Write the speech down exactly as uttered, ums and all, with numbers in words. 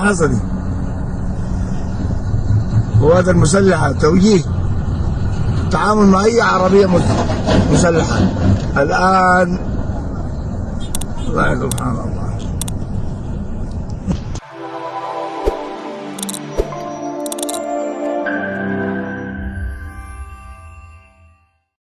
حصلي. قوات المسلحة، توجيه. تعامل مع أي عربية مس-، مسلحة. الآن، والله سبحان الله.